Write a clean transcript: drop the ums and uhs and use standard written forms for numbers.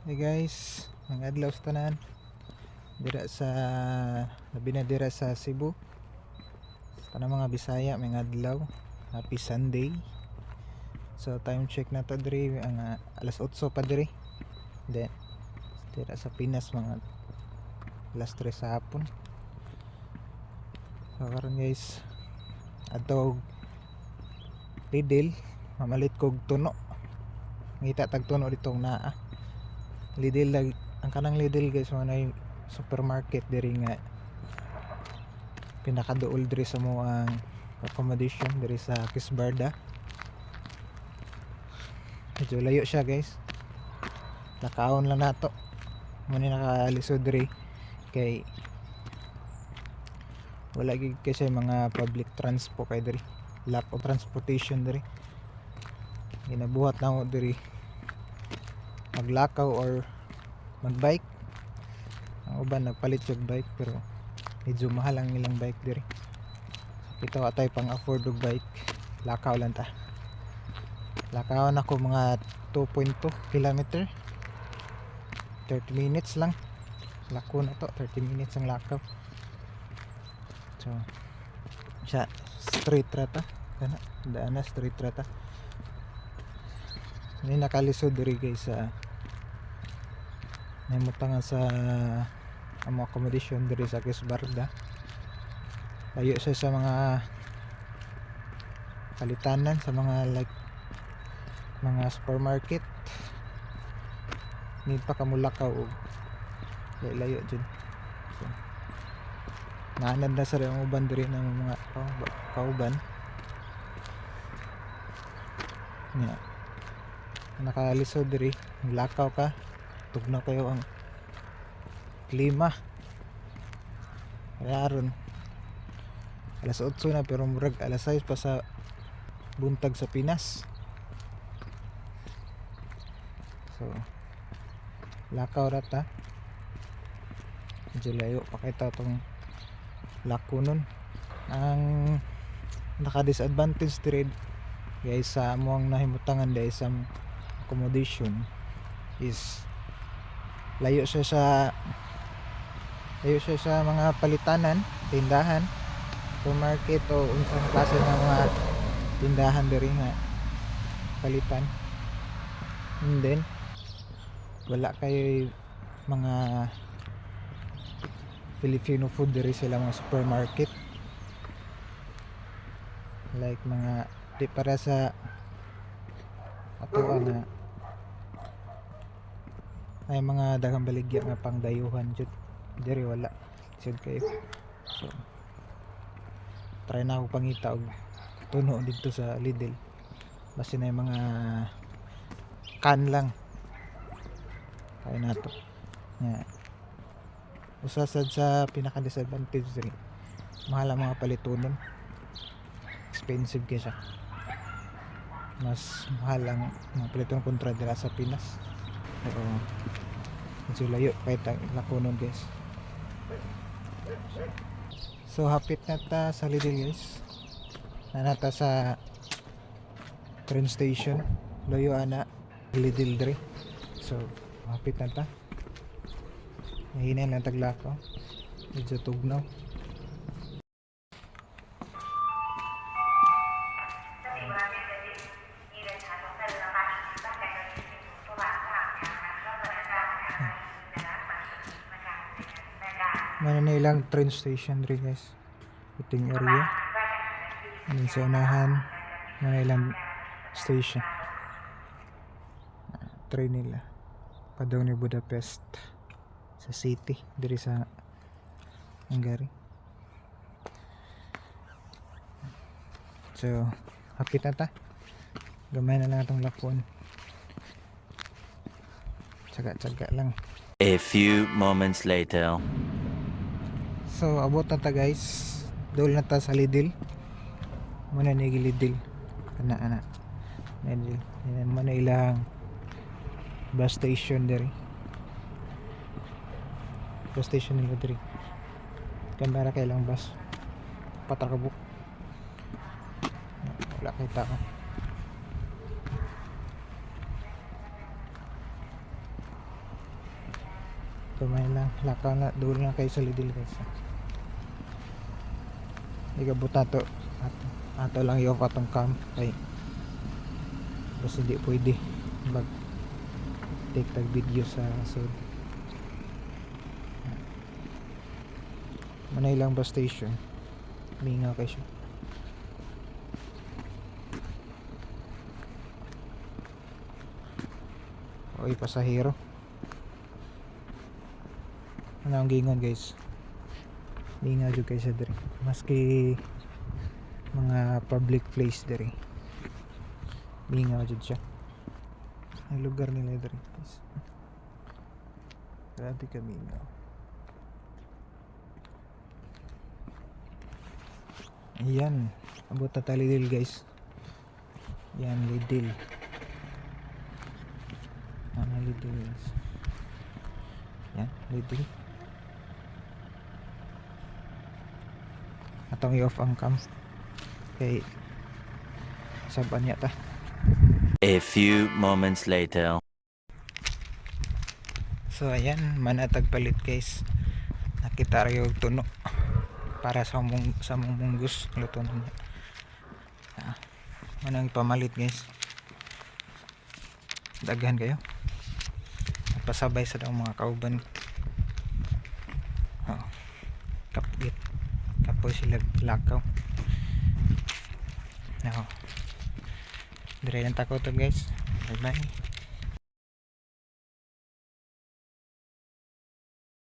Hey guys, mga adlaw sa tanan. Dira sa labi na dira sa Cebu. Sa tanang mga Bisaya, mga adlaw. Happy Sunday. So time check na to diri ang alas 8 pa diri. Then dira sa Pinas mga alas 3 sa hapon. So karon guys, adto Lidl, mamalit kog tuno. Ngita tag tuno ditong naa. Lidl ang kanang Lidl guys, mo na yung supermarket diri nga pinakaduol diri sa mo ang accommodation diri sa Kisvarda. Medyo layo siya, guys. Lakaon lang nato. Mo ni nakalisod diri kay wala gid kasi mga public transport kay diri. Lack of transportation diri. Ginabuhat na mo diri maglakaw or magbike. Ang uban nagpalit og bike pero medyo mahal ang ilang bike diri. So, kita wa tay pang afford og bike, lakaw lang ta. Lakaw nako mga 2.2 kilometer, 30 minutes lang lako na to. 30 minutes ang lakaw. So siya, straight ra ta kana daan na, straight ra ta. Ni nakalisod diri guys sa nahimutangan sa amo accommodation diri sa Kisvarda. Layo siya sa mga palitanan, sa mga like mga supermarket. Need pa ka mulakaw og layo, layo jud. So naanad na sa ang uban diri ng mga kauban nya. Nakalisod diri, lakaw ka, tugnaw kayo ang klima. Kaya aron alas 8 na pero murag alas 6 pa sa buntag sa Pinas. So lakaw ra ta. Medyo layo pa kita tong lakunon. Ang naka disadvantage diri guys sa among nahimutangan dahil sa accommodation is layo siya sa mga palitanan, tindahan, supermarket o unsang klase ng mga tindahan diri nga palitan. And then wala kay mga Filipino food diri sila mga supermarket, like mga di para sa ato nga ay mga daghang baligya nga pang dayuhan jud. Diri wala jud kayo. So try na ako pangita og tuno dito sa Lidl, basta na yung mga can lang kaya nato nga. Usa sad sa pinaka disadvantage diri, mahal ang mga palitunon, expensive kay siya. Mas mahal ang mga palitunon kontra dira sa Pinas. Pero medyo layo kahit ang lakonon, guys. So hapit na ta sa Lidl, guys. Naa na ta sa train station. Layo ana Lidl diri. So hapit na ta. Mahina lang taglakaw, medyo tugnaw. Mana na ilang train station diri guys. Waiting area. And then sa unahan, mana ilang station. Train nila. Padung ni Budapest sa city diri sa Hungary. So, hapit na ta. Gamay na lang atong lakon. Tsaga-tsaga lang. A few moments later. So, abot na ta, guys. Dool na ta sa Lidl. Muna ni Lidl. Ana ana. Lidl. Yan mo na ilang bus station diri. Bus station nila diri. Kamera kay ilang bus. Patakabuk. Wala kay tao. Kamay lang, lakaw na, duol na kayo sa Lidl, guys. Igabot na to. Ato lang i-off atong cam kay basta hindi pwede mag take tag video sa sud. Manay lang bus station. Mingaw kay siya. Oy, pasahero. Ano ang gingon, guys? Mingaw jud kay siya diri. Maski mga public place diri. Mingaw jud siya. Ang lugar nila diri, guys. Grabe ka mingaw. Ayan. Abot na tayo Lidl, guys. Yan, Lidl. Ano Lidl, guys? Yan, Lidl. Atong i-off ang cam. Kay saban niya ta. A few moments later. So ayan, manatag palit, guys. Nakita ra yung tuno para sa mong munggus luto na niya. Ah, manang pamalit, guys. Daghan kayo. Pasabay sa daw mga kauban. Oh. Kapgit. Kapoy sila lakaw. Now, dire lang tako to, guys. Bye bye.